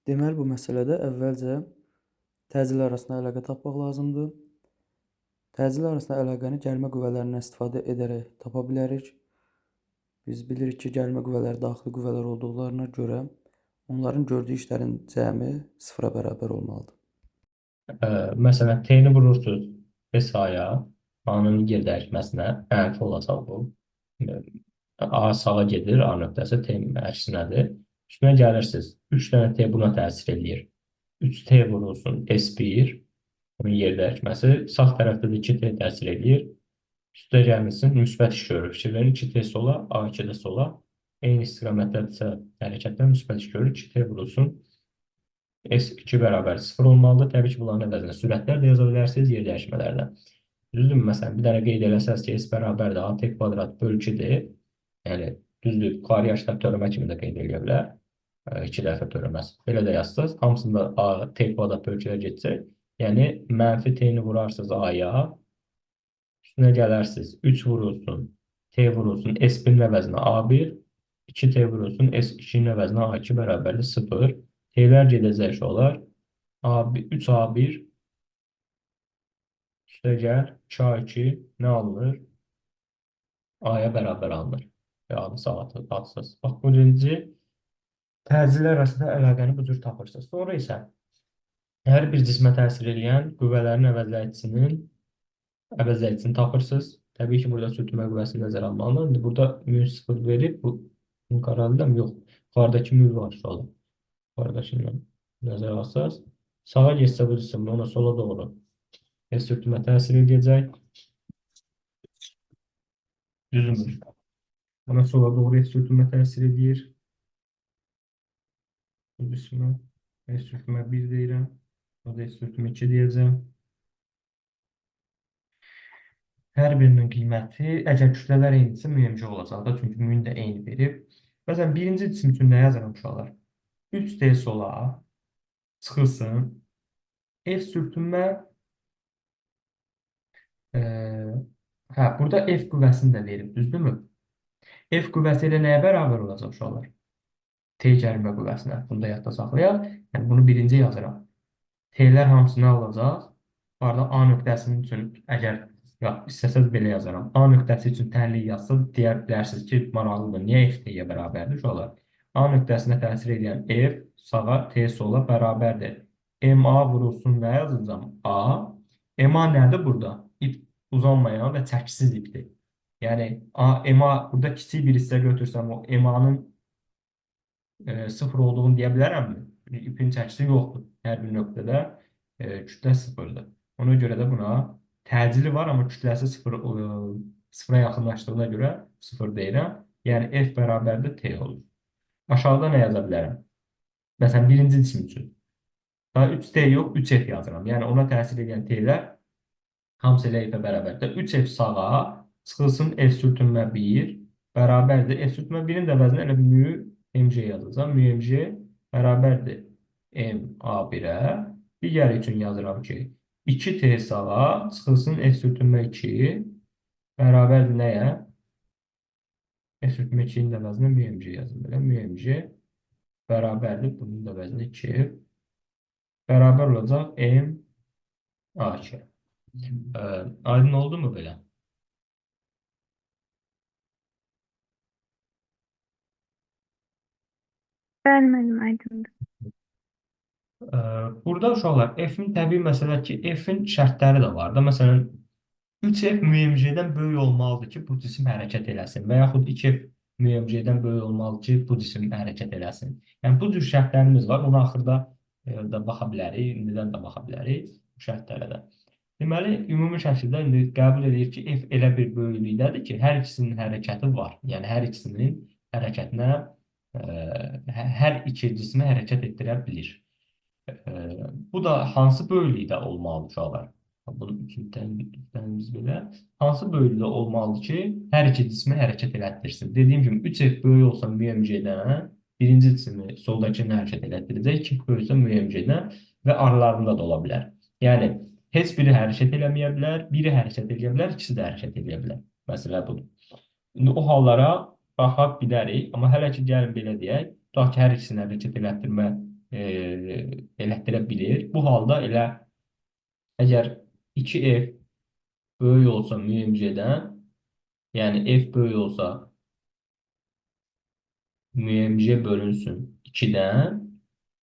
Deməli, bu məsələdə əvvəlcə təcillər arasında əlaqə tapmaq lazımdır. Təcillər arasında əlaqəni gəlmə qüvvələrindən istifadə edərək tapa bilərik. Biz bilirik ki, gəlmə qüvvələri daxili qüvvələr olduqlarına görə onların gördüyü işlərin cəmi sıfıra bərabər olmalıdır. Məsələn, T-ni vurursunuz S-A-ya, A-nın yer dəyişməsinə, mənfi olacaq bu. A sağa gedir, A nöqtəsi T əksinədir. Üstünə gəlirsiniz. 3 dənə T buna təsir eləyir. 3T vurulsun S1, bunun yer dəyişməsi. Sağ tərəfdə də 2T təsir eləyir. Üstə gəlmişsin, müsbət iş görür. Fikir verin, 2T sola, A2 də sola. Eyni istiqamətdədirsə hərəkətlər müsbət iş görür. 2T vurulsun. S2 bərabər 0 olmalıdır. Təbii ki, bunların əvəzinə sürətlər də yaza bilərsiniz, yer dəyişmələrdə. Düzdürmü? Məsələn, bir dənə qeyd eləsəz ki, S bərabərdir AT kvadrat bölü 2-dir. Yəni, düzdür, yuxarıya aşağı törəmə kimi də qeyd eləyə bilər. 2 dəfə törəməz. Belə də yazsaz, hamısında A, T kvadrat bölü 2-yə getcək. Yəni, mənfi T-ni vurarsınız A-ya. Üstünə gələrsiniz. 3 vurulsun, T vurulsun, S1-in əvəzinə A1, 2T vurulsun, S2-nin əvəzinə A2 bərabərdir 0. T'lər gedəcək olar. 3A1 üstə gəl 2A2 nə alınır? A-ya bərabər alınır. Və A-nı sağa atsız. Bax, birinci təcillər arasında əlaqəni bu cür tapırsınız. Sonra isə hər bir cismə təsir eləyən qüvvələrin əvəzləyicisini tapırsınız. Təbii ki, burada sürtünmə qüvvəsini nəzərə almalıdır. İndi burada mü 0 verib, bu qaralıyam, yox. Yuxarıdakı mü var uşaqlar. Yuxarıdakını nəzərə alsaz. Sağa getsə bu cisim ona sola doğru S sürtünmə təsir edəcək. Düzdürmü? Ona sola doğru S sürtünmə təsir edir. Bu cismə S sürtünmə 1 deyirəm. O da S sürtünmə 2 deyəcəm. Hər birinin qiyməti, əgər kütlələr eynidirsə MG olacaq da, çünki mü-nü də eyni verib. Məsələn, birinci cisim üçün nə yazıram uşaqlar? 3D sola çıxılsın. F sürtünmə hə, burada F qüvvəsini də verib, düzdürmü? F qüvvəsi elə nəyə bərabər olacaq uşaqlar? T gəlmə qüvvəsinə. Bunu da yadda saxlayaq. Yəni, bunu birinci yazıram. T'lər hamısı nə olacaq? Bu arada A nöqtəsinin üçün, əgər ya, istəsəz belə yazaram. A nöqtəsi üçün tənlik yazsa, deyə bilərsiniz ki, maraqlıdır. Niyə F T-yə bərabərdir uşaqlar? A nöqtəsinə təsir edən F sağa, T sola bərabərdir. MA vurulsun nə yazacağam? A. MA nədir burada? İp uzanmayan və çəkisiz ipdir. Yəni, A, MA burada kiçik bir hissə götürsəm, o MA-nın sıfır olduğunu deyə bilərəmmi? İpin çəkisi yoxdur. Hər bir nöqtədə kütlə sıfırdır. Ona görə də buna təcili var, amma kütləsi sıfıra yaxınlaşdığına görə sıfır deyirəm. Yəni, F bərabərdir T olur. Aşağıda nə yaza bilərəm? Məsələn, birinci cisim üçün. Daha 3T yox, 3F yazıram. Yəni, ona təsir edən T'lər hamısı elə F-ə bərabərdir. 3F sağa çıxılsın F sürtünmə 1 bərabərdir. F sürtünmə 1-in də əvəzinə elə mü MG yazacağam. Mü MG bərabərdir MA1-ə. Digəri üçün yazıram ki, 2T sağa çıxılsın F sürtünmə 2 bərabərdir nəyə? F sürtünmə 2-nin də əvəzinə mü MG yazım belə. Mü MG bərabərdir. Bunun da əvəzinə 2 bərabər olacaq M A2. Aydın oldu mu belə? Bəli, müəllim, aydındır. Burada uşaqlar F-in təbii məsələ ki, F-in şərtləri də var da. Məsələn, 3F MG-dən böyük olmalıdır ki, bu cisim hərəkət eləsin və yaxud 2F MG-dən böyük olmalıdır ki, bu cisim hərəkət eləsin. Yəni, bu cür şərtlərimiz var. Ona axırda da baxa bilərik, indidən də baxa bilərik bu şərtlərə də. Deməli, ümumi şəkildə indi qəbul edirik ki, F elə bir böyüklükdədir ki, hər ikisinin hərəkəti var. Yəni, hər ikisinin hərəkətinə, hər iki cismi hərəkət etdirə bilir. Bu da hansı böyüklükdə olmalıdır uşaqlar? Bunun üçün tənimiz belə. Hansı böyüklükdə olmalıdır ki, hər iki cismi hərəkət elətdirsin? Dediyim kimi, 3F böyük olsa MG-dən, birinci cismi soldakını hərəkət elətdirəcək, 2F böyük olsa MG-dən və aralarında da ola bilər. Yəni, heç biri hərəkət eləməyə bilər, biri hərəkət eləyə bilər, ikisi də hərəkət eləyə bilər. Məsələ budur. İndi o hallara baxa bilərik, amma hələ ki, gəlin belə deyək, tutaq ki, hər ikisini hərəkət elətdirmə elətdirə bilir. Bu halda elə əgər 2F böyük olsa MG-dən, yəni F böyük olsa MG bölünsün 2-dən,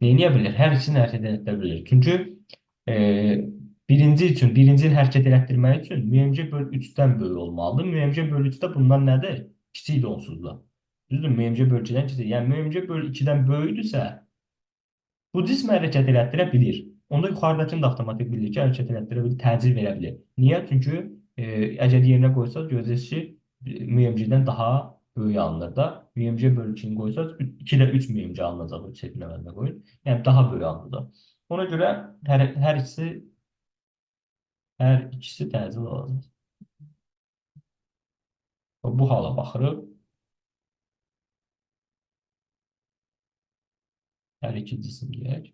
nə edə bilər? Hər ikisini hərəkət elətdirə bilir. Çünki birinci üçün, birincini hərəkət elətdirmək üçün MG böl 3-dən böyük olmalıdır. MG böl 3 də bundan nədir? Kiçikdir onsuz da. Düzdür? MG böl 2-dən kiçik. Yəni MG böl 2-dən böyükdürsə, bu cism hərəkət elətdirə bilir. Onda yuxarıdakını da avtomatik bilir ki, hərəkət elətdirə bilir, təcil verə bilir. Niyə? Çünki əgər yerinə qoysaz, görəcəksiniz ki, MG-dən daha böyük alınır da. MG böl 2-ni qoysaz, 2 də 3 MG alınacaq. 3 F-in əvəzinə qoyun. Yəni daha böyük alınacaq. Ona görə hər ikisi təcil olacaq. Bu hala baxırıq. Hər iki cisim deyək.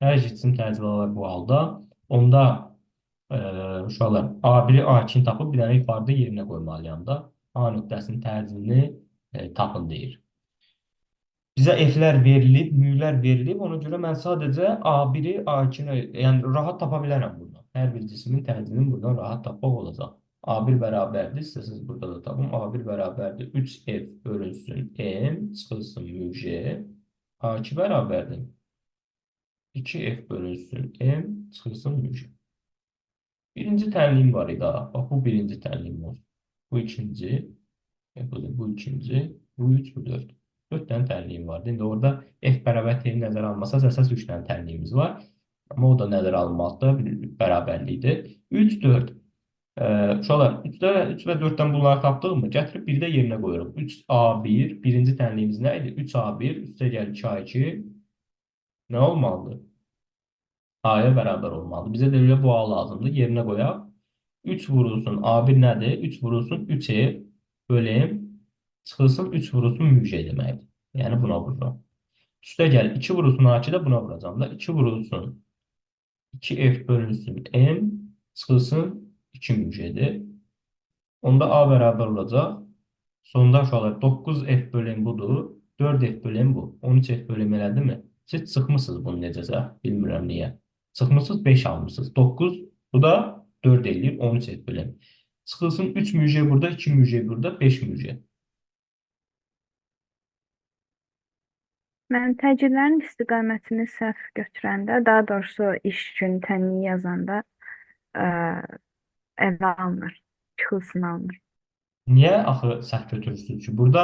Hər iki cisim təcil olar bu halda. Onda uşaqlar A1-i A2-ni tapıb bir dənə yuxarıda yerinə qoymalıyam da. A nöqtəsinin təcilini tapın deyir. Bizə F-lər verilib, mülər verilib. Ona görə mən sadəcə A1-i, A2-ni, yəni rahat tapa bilərəm buradan. Hər bir cismin təcilini buradan rahat tapmaq olacaq. A1 bərabərdir. İstəsəniz burada da tapım. A1 bərabərdir. 3F bölünsün M, çıxılsın MG. A2 bərabərdir. 2F bölünsün M, çıxılsın MG. Birinci tənliyim var idi. Bax, bu birinci tənliyim olsun. Bu ikinci, bu ikinci, bu üç, bu dörd. 4 dənə tənliyim vardı. İndi orada F bərabər T-ni nəzərə almasaz, əsas 3 dənə tənliyimiz var. Amma o da nəzərə alınmalıdır, bir bərabərlikdir. 3, 4. Uşaqlar, 3 və 4-dən bunları tapdıq mı? Gətirib bir də yerinə qoyuruq. 3A1, birinci tənliyimiz nə idi? 3A1, üstə gəl 2A2. Nə olmalıdır? A-ya bərabər olmalıdır. Bizə də elə bu A lazımdır. Yerinə qoyaq. 3 vurulsun. A1 nədir? 3 vurulsun 3E bölüm. Çıxılsın 3 vurulsun MG deməkdir. Yəni buna vururam. Üstə gəl 2 vurulsun A2 də buna vuracağam da. 2 vurulsun 2F bölünsün M çıxılsın 2 MG-dir. Onda A bərabər olacaq. Sonda uşaqlar 9F bölüm budur. 4F bölüm bu. 13F bölüm elədimi? Siz çıxmısınız bunu necəsə. Bilmirəm niyə. Çıxmısınız 5 almışsınız. 9 bu da 4 eləyir. 13F bölüm. Çıxılsın 3 MG burada, 2 MG burada, 5 MG. Mən təcillərin istiqamətini səhv götürəndə, daha doğrusu iş üçün tənliyi yazanda əvə alınır, çıxılsın alınır. Niyə axı səhv götürürsünüz ki? Burada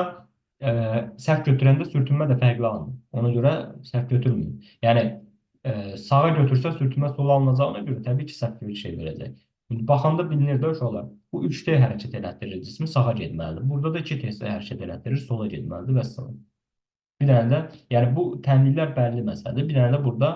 səhv götürəndə sürtünmə də fərqli alınır. Ona görə səhv götürməyin. Yəni sağa götürsə sürtünmə sola alınacağına görə təbii ki, səhv bir şey verəcək. Baxanda bilinir də uşaqlar. Bu 3T hərəkət elətdirir cismi sağa getməlidir. Burada da 2T hərəkət elətdirir, sola getməlidir və s. Bir dənə də, yəni bu tənliklər bəlli məsələdir. Bir dənə də burada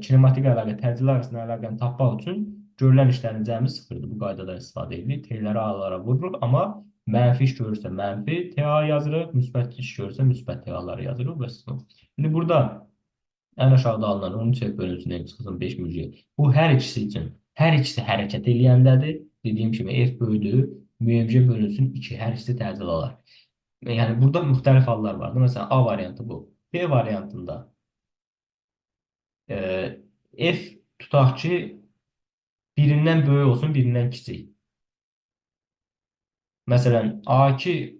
kinematik əlaqə, təcillər arasında əlaqəni tapmaq üçün görülən işlərin cəmi sıfırdır. Bu qaydadan istifadə edirik. T-ləri A-lara vururuq, amma mənfi iş görürsə mənfi TA yazırıq, müsbət iş görürsə müsbət TA-ları yazırıq və s. İndi burada ən aşağıda alınan 13F bölünsün M çıxılsın 5 MG. Bu hər ikisi üçün, hər ikisi hərəkət eləyəndədir. Dediyim kimi F böyüdür, MG bölünsün 2, hər ikisi təcil alar. Yəni burada müxtəlif hallar vardır. Məsələn, A variantı bu. B variantında F tutaq ki, birindən böyük olsun, birindən kiçik. Məsələn, A2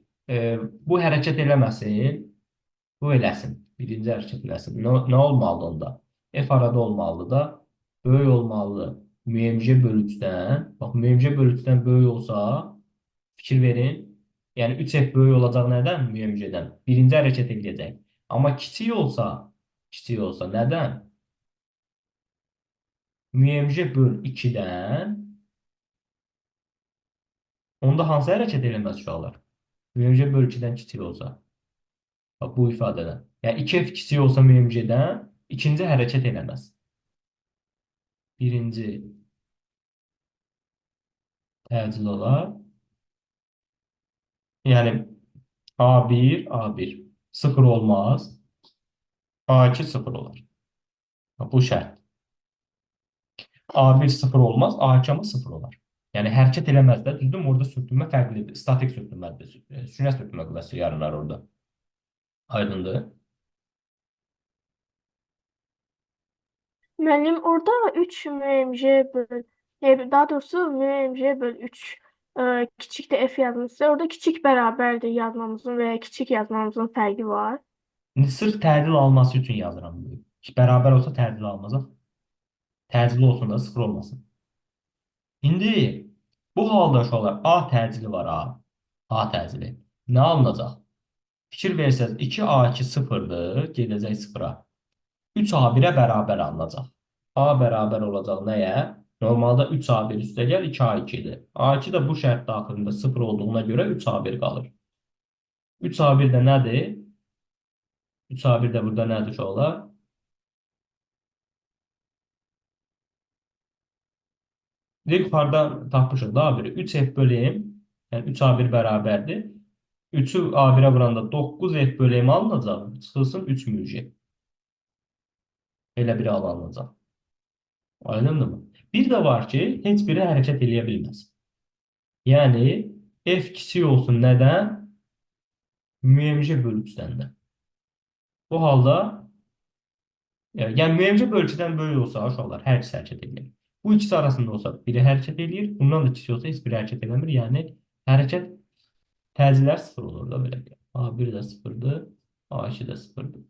bu hərəkət eləməsin, bu eləsin. Birinci hərəkət eləsin. Nə olmalıdır onda? F arada olmalıdır da, böyük olmalıdır. MG bölü 3-dən. Bax, MG bölü 3-dən böyük olsa, fikir verin. Yəni 3F böyük olacaq nədən? MG-dən. Birinci hərəkət edəcək. Amma kiçik olsa, nədən? MG böl 2-dən. Onda hansı hərəkət eləməz uşaqlar? MG böl 2-dən kiçik olsa. Bax, bu ifadədən. Yəni 2F kiçik olsa MG-dən, ikinci hərəkət eləməz. Birinci təcil olar. Yəni A1, A1 0 olmaz. A2 0 olar. Bu şərt. A1 0 olmaz, A2 amma 0 olar. Yəni hərəkət eləməz də, düzdürmü? Orada sürtünmə fərqlidir. Statik sürtünmədir. Sünə sürtünmə qüvvəsi yaranır orada. Aydındır. Müəllim, orada 3 MMC böl, daha doğrusu MMC böl 3 kiçik də F yazmışsa, orada kiçik bərabərdir yazmamızın və ya kiçik yazmamızın fərqi var. İndi sırf tədil alması üçün yazıram böyük. Bərabər olsa tədil almazaq. Təcili olsun da sıfır olmasın. İndi bu halda uşaqlar A təcili var A. A təcili. Nə alınacaq? Fikir versəz 2A2 sıfırdır, gedəcək sıfıra. 3A1-ə bərabər alınacaq. A bərabər olacaq nəyə? Normalda 3A1 üstəgəl 2A2-dir. A2 də bu şərt daxilində 0 olduğuna görə 3A1 qalır. 3A1 də nədir? 3A1 də burada nədir uşaqlar? Deyək yuxarıdan tapmışıq da A1-i. 3F bölü M, yəni 3A1 bərabərdir. 3-ü A1-ə vuranda 9F bölü M alınacaq. Çıxılsın 3 mü J. Elə biri alınacaq. Aydındırmı? Bir də var ki, heç biri hərəkət eləyə bilməz. Yəni, F kiçik olsun nədən? MMC bölü 3-dən də. Bu halda, yəni MMC bölü 2-dən böyük olsa, uşaqlar, hər ikisi hərəkət eləyir. Bu ikisi arasında olsa biri hərəkət eləyir, bundan da kiçik olsa heç biri hərəkət eləmir. Yəni, hərəkət təcillər sıfır olur da belə deyək. A1 də sıfırdır, A2 də sıfırdır.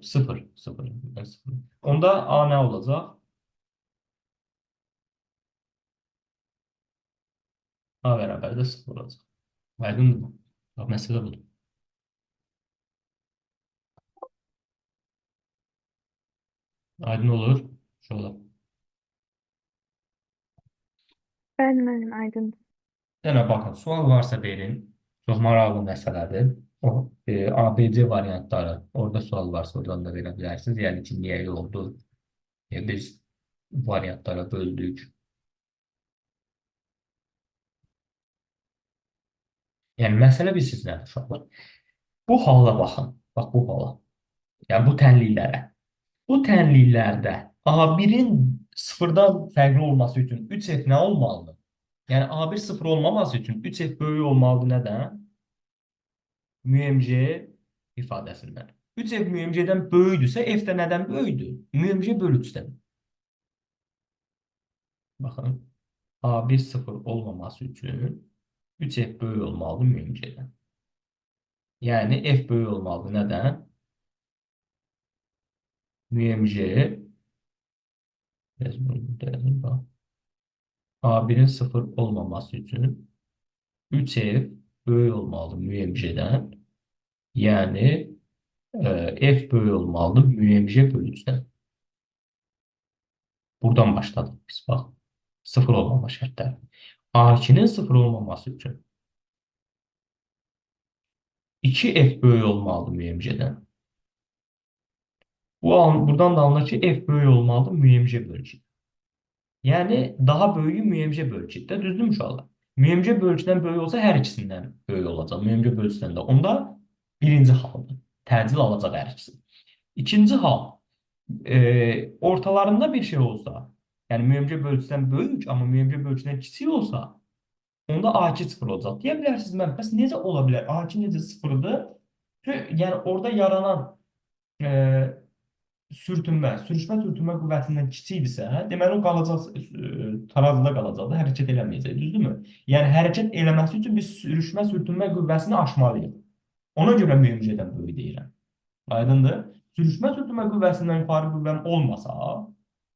Sıfır, sıfır, sıfır. Onda A nə olacaq? A bərabər də sıfır olacaq. Aydındır mı? Bax, məsələ budur. Aydın olur. Uşaqlar. Bəli müəllim, aydın. Dənə baxın, sual varsa verin. Çox maraqlı məsələdir. O ABC variantları. Orada sual varsa oradan da verə bilərsiniz. Yəni ki, niyə oldu? Niyə biz variantlara böldük? Yəni məsələ bilirsiniz nədir uşaqlar? Bu hala baxın. Bax bu hala. Yəni bu tənliklərə. Bu tənliklərdə A1-in sıfırdan fərqli olması üçün 3F nə olmalıdır? Yəni A1 sıfır olmaması üçün 3F böyük olmalıdır nədən? MMC ifadəsindən. 3F MMC-dən böyükdürsə, F də nədən böyükdür? MMC bölü 3-dən. Baxın, A1 sıfır olmaması üçün 3F böyük olmalıdır MMC-dən. Yəni F böyük olmalıdır nədən? MMC biraz bunu burada yazayım bax. A1-in sıfır olmaması üçün 3F böyük olmalıdır MMC-dən. Yəni F böyük olmalıdır MMC bölü 3-dən. Buradan başladıq biz bax. Sıfır olmama şərtləri. A2-nin sıfır olmaması üçün 2F böyük olmalıdır MMC-dən. Buradan da alınır ki, F böyük olmalıdır MMC bölü 2. Yəni daha böyüyü MMC bölü 2-də, düzdürmü uşaqlar? MMC bölü 2-dən böyük olsa hər ikisindən böyük olacaq. MMC bölü 3-dən də. Onda birinci haldır. Təcil alacaq hər ikisi. İkinci hal, ortalarında bir şey olsa, yəni MMC bölü 3-dən böyük, amma MMC bölü 2-dən kiçik olsa, onda A2 sıfır olacaq. Deyə bilərsiniz, mən, bəs necə ola bilər? A2 necə sıfırdır? Çünki, yəni orada yaranan sürtünmə, sürüşmə sürtünmə qüvvətindən kiçikdirsə, deməli o qalacaq, tarazlıda qalacaqdır, hərəkət eləməyəcək, düzdürmü? Yəni hərəkət eləməsi üçün biz sürüşmə sürtünmə qüvvəsini aşmalıyıq. Ona görə MMC-dən böyük deyirəm. Aydındır? Sürüşmə sürtünmə qüvvəsindən yuxarı qüvvəm olmasa,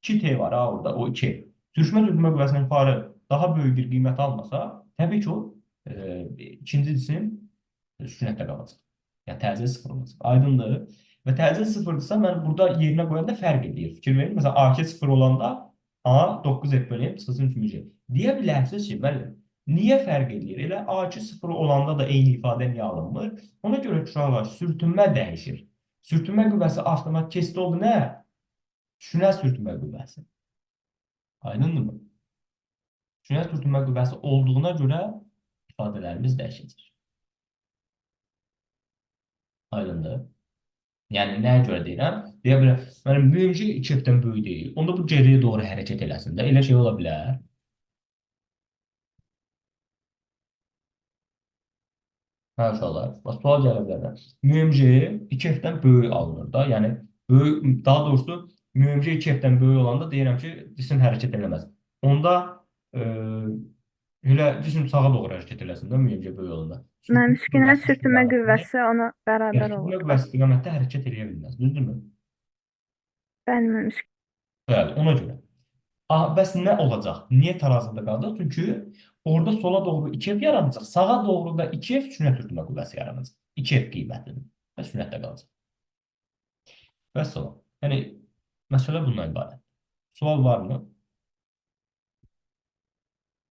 2T var ha orada, o 2. Sürüşmə sürtünmə qüvvəsindən yuxarı daha böyük bir qiymət almasa, təbii ki o ikinci cisim sükunətdə qalacaq. Yəni təcil sıfır olacaq. Aydındır? Və təcil sıfırdırsa, mən burada yerinə qoyanda fərq edir. Fikir verin. Məsələn, A2 sıfır olanda A 9F bölü M çıxsın 3 MC. Deyə bilərsiniz ki, müəllim, niyə fərq edir? Elə A2 sıfır olanda da eyni ifadə niyə alınmır? Ona görə uşaqlar, sürtünmə dəyişir. Sürtünmə qüvvəsi avtomat keçdi oldu nə? Şünə sürtünmə qüvvəsi. Aydındırmı? Şünə sürtünmə qüvvəsi olduğuna görə ifadələrimiz dəyişəcək. Aydındır? Yəni nəyə görə deyirəm? Deyə bilər, mənim MMC 2F-dən böyük deyil. Onda bu geriyə doğru hərəkət eləsin də. Elə şey ola bilər. Hə, uşaqlar, bax, sual gələ bilər. MMC 2F-dən böyük alınır da. Yəni Böyük, daha doğrusu MMC 2F-dən böyük olanda deyirəm ki, cisim hərəkət eləməz. Onda elə cisim sağa doğru hərəkət eləsin də MMC böyük olanda. Mənim Sürtünmə üskünə qüvvəsi sürtünmə istiqamətində, qüvvəsi ona yəni bərabər sürtünmə olur. qüvvəsi istiqamətdə hərəkət eləyə bilməz. Düzdürmü? Bəli, mənim üskünə. Bəli, ona görə. Bəs nə olacaq? Niyə tarazlıqda qalacaq? Çünki orada sola doğru 2F yaranacaq. Sağa doğru da 2F sünət sürtünmə qüvvəsi yaranacaq. 2F qiymətinin və sünətdə qalacaq. Vəssalam. Yəni məsələ bundan ibarət. Sual varmı?